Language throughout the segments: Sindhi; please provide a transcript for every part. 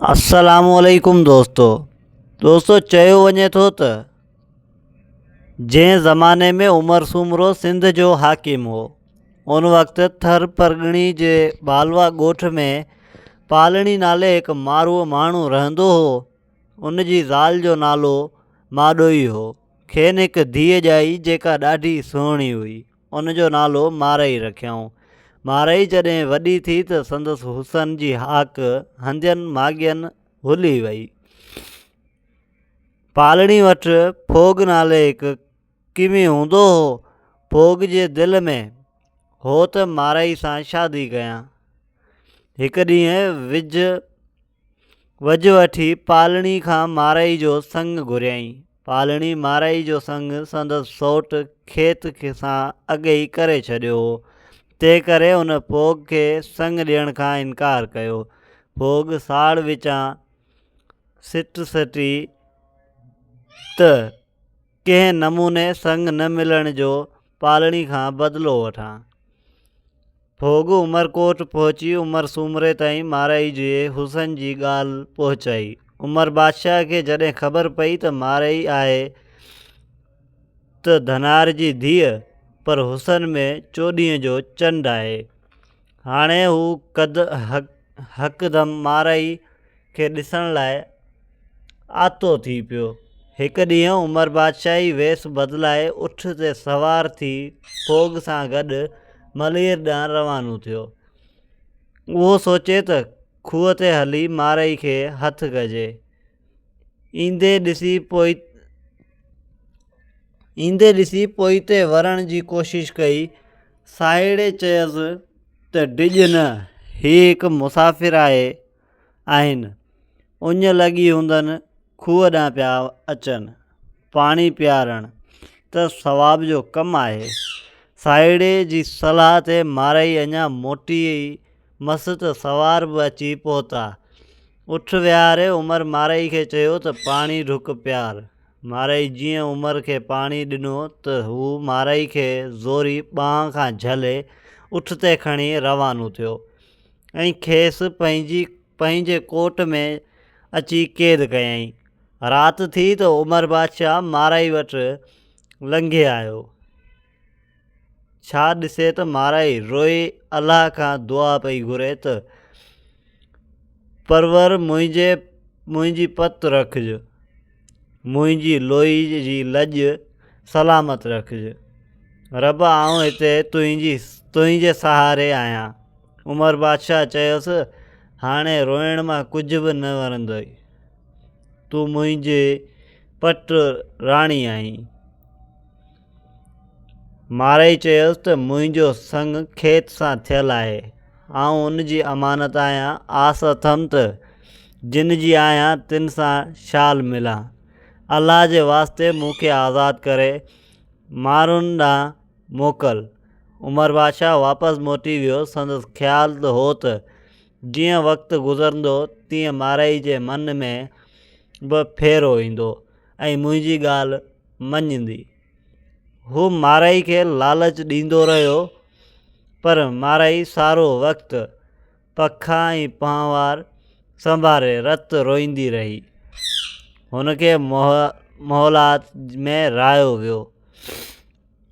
السلام عليڪم دوستو دوستو چيو وڃي ٿو ته جنهن زماني ۾ عمر سومرو سنڌ جو حاڪم هو ان وقت ٿر پرڳڻي جي بالوا ڳوٺ ۾ پالڻي نالي هڪ مارو ماڻهو رهندو هو ان جي زال جو نالو ماڏوئي هو کين هڪ ڌيء ڄائي جيڪا ڏاڍي سهڻي هئي ان جو نالو مارئي رکيائون. مارئي جڏهن وڏي ٿي ته سندس حسن جي هاڪ هنڌين ماڳين هلي وئي. پالڻي وٽ ڦوڳ نالي هڪ ڪمي هوندو هو. ڦوڳ جي دل ۾ هو ته مارئي سان شادي ڪيان. هڪ ڏينهن وجهه وجهه وٺي پالڻي کان مارئي جو سڱ گهريائين. پالڻي مارئي جو سڱ سندس سئوٽ کيت سان اڳيئي ڪري ڇڏيو هو، تنهنڪري هن ڦوڳ کي سڱ ڏيڻ کان انڪار ڪيو. ڦوڳ ساڙ وچان سٽ سٽي ته ڪنهن نموني سڱ نه ملڻ جو پالڻي کان بدلو وٺان. ڦوڳ عمرڪوٽ پهچي عمر سومري تائين مارئي جي حسن جي ڳالهه پهچائي. عمر بادشاهه کي جڏهن خبر پئي ته مارئي آهي ته ڌنار جي ڌيء پر حسن ۾ چوڏهينء جو چنڊ آهي. هاڻي هو قد هڪدم مارئي کي ڏسڻ لاء آتو ٿي پيو. هڪ ڏينهن عمر بادشاهي ويس بدلائي اٺ تي سوار ٿي ڦوڳ سان گڏ ملير ڏانهن روانو ٿيو. اهو سوچي ته کوهه تي هلي مارئي کي هٿ ڪجي. ايندي ڏسي ايندي ڏسي پوئتي ورڻ جي ڪوشش ڪئي. ساهيڙي چيس ته ڊڄ نه، هي هڪ مسافر آهي آهن، اڃ لڳي هوندن، کوهه ڏانهن پيا اچن، پاڻي پيارڻ ته ثواب جو ڪم آهي. ساهيڙي جي صلاح تي مارئي اڃا موٽي ئي مس ته سوار به اچي پهتا. اٺ ويهاري عمر مارئي کي چيو ته پاڻي ڍڪ پيار. مارئي جيئن عمر کي پاڻي ڏنو ته هو مارئي کي زوري ٻانهن کان جهلي اٺ تي کڻي روانو ٿيو ۽ کيس پنهنجي پنهنجي ڪوٽ ۾ اچي قيد ڪيائين. رات ٿي ته عمر بادشاهه مارئي وٽ لنگهي آيو. ڇا ڏسي ته مارئي روئي الله کان دعا پئي گهري ته پرور منهنجي منهنجي پت رکج، منهنجي لوئي جي لڄ سلامت رکج. رب آئون هتي تنهنجي تنهنجي سهاري آهيان. عمر بادشاهه چيس هاڻي روئڻ مان ڪجهه به نه ورندئي. تون منهنجي پٽ راڻي آهين. مارئي چيس ته منهنجو سڱ کيت سان ٿيل آهي، آئون ان جي امانت آهيان، آس اٿم ته جن جي آهيان تن سان شال ملان. الله جي واسطي مون کي آزاد ڪري مارن ڏانهن موڪل. عمر بادشاهه واپس موٽي ويو، سندس خيال ته هو ته جيئن وقت گذرندو تيئن مارئي جي من ۾ به ڦيرو ايندو ۽ منهنجي ڳالهه مڃيندي. هو مارئي کي لالچ ڏيندو رهيو، پر مارئي سارو وقت پکا ۽ پهنوار سنڀاري رت روئيندي رهي. هن کي محلات ۾ رهايو ويو.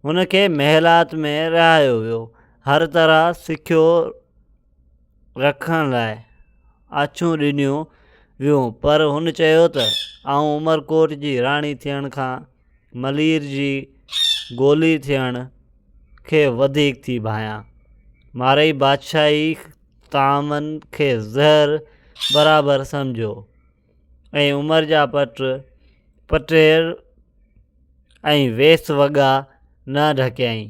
هن کي محلات ۾ رهايو ويو. هر طرح سکيو رکڻ لاء آڇون ڏنيون ويون پر هن چيو ته آئون عمرڪوٽ جي راڻي ٿيڻ کان ملير جي گولي ٿيڻ کي وڌيڪ ٿي ڀانيان. مارئي بادشاهي طعامن کي زهر برابر سمجهيو ۽ عمر جا پٽ پٽير ۽ ويس وڳا نه ڍڪيائين.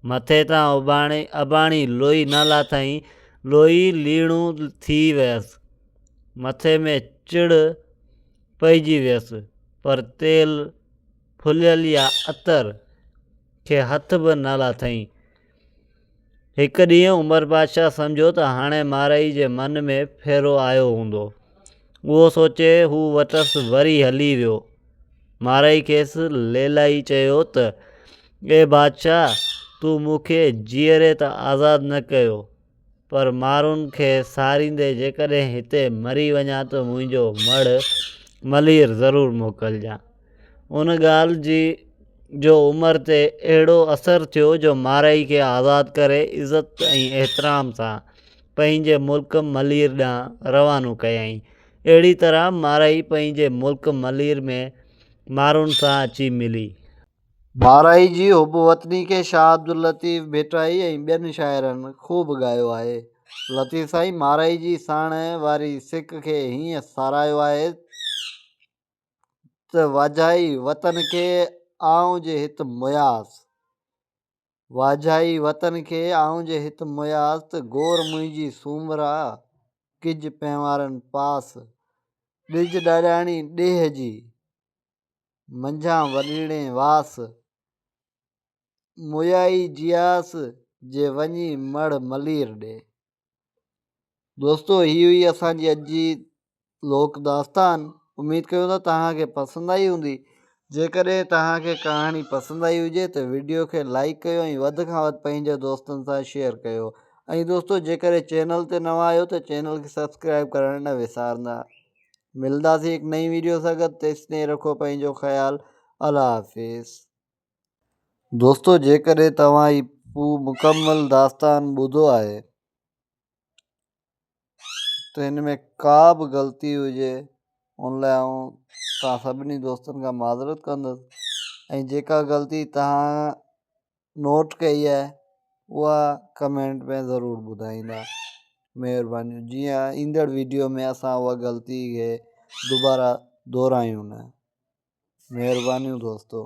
مٿي تان اباڻي اباڻي لوئي نه لاٿائين، لوئي ليڻو ٿي ويس. مٿي ۾ چڙ پئجي ويس، پر تيل ڦليل يا عطر کي هٿ به نه لاٿائين. هڪ ڏينهن عمر بادشاهه سمجهيو ته هاڻي مارئي جي من ۾ ڦيرو آيو هوندو. اهو سوچي هو وٽس وري هلي ويو. مارئي کيس ليلائي چيو ته، اي بادشاهه! تو مون کي جيئري ته آزاد نه ڪيو، پر مارون کي ساريندي جيڪڏهن هتي مري وڃان ته منهنجو مڙهه ملير ضرور موڪلجان. ان ڳالهه جي جو عمر تي اهڙو اثر ٿيو جو مارئي کي آزاد ڪري عزت ۽ احترام سان پنهنجي ملڪ ملير ڏانهن روانو ڪيائين. اهڙي طرح مارئي پنهنجي ملڪ ملير ۾ مارون سان اچي ملي. مارئي جي حب وطني کي شاهه عبداللطيف ڀٽائي ۽ ٻين شاعرن خوب ڳايو آهي. لطيف سائين مارئي جي ساڻيهه واري سڪ کي هيئن ساراهيو آهي ته واجهائي وطن کي آئون جي هت مياس، واجهائي وطن کي آئون جي هت مياس ته گور منهنجي سومرا ڪج پنهوارن پاس، ڏج ڏاڏاڻي ڏيهه جي. منجهان وڏيڻي واس، مويائي جياس، جي وڃي مڙهه ملير ڏي. دوستو هي هئي اسان جي اڄ جي لوڪ داستان اميد ڪيون ٿا توهان کي پسند آئي هوندي جيڪڏهن توهان کي ڪهاڻي پسند آئي هجي ته وڊيو کي لائيڪ ڪيو ۽ وڌ کان وڌ پنهنجي دوستن سان شيئر ڪيو ۽ دوستو جيڪڏهن چينل تي نوان آهيو ته چينل کي سبسڪرائب ڪرڻ نه وسارندا ملنداسين هڪ نئين ويڊيو سان گڏ تيستائين رکو پنهنجو خيال الله حافظ. دوستو جيڪڏهن توهان هي پو مڪمل داستان ٻڌو آهي ته هن ۾ ڪا به غلطي هجي ان لاء آئون توهان سڀني دوستن کان معذرت ڪندس ۽ جيڪا غلطي توهان نوٽ ڪئي آهي اها ڪمينٽ ۾ ضرور ٻڌائيندا مهرباني جيئن ايندڙ ويڊيو ۾ اسان اها غلطي کي دوباره دهرايون نه مهربانيون دوستو.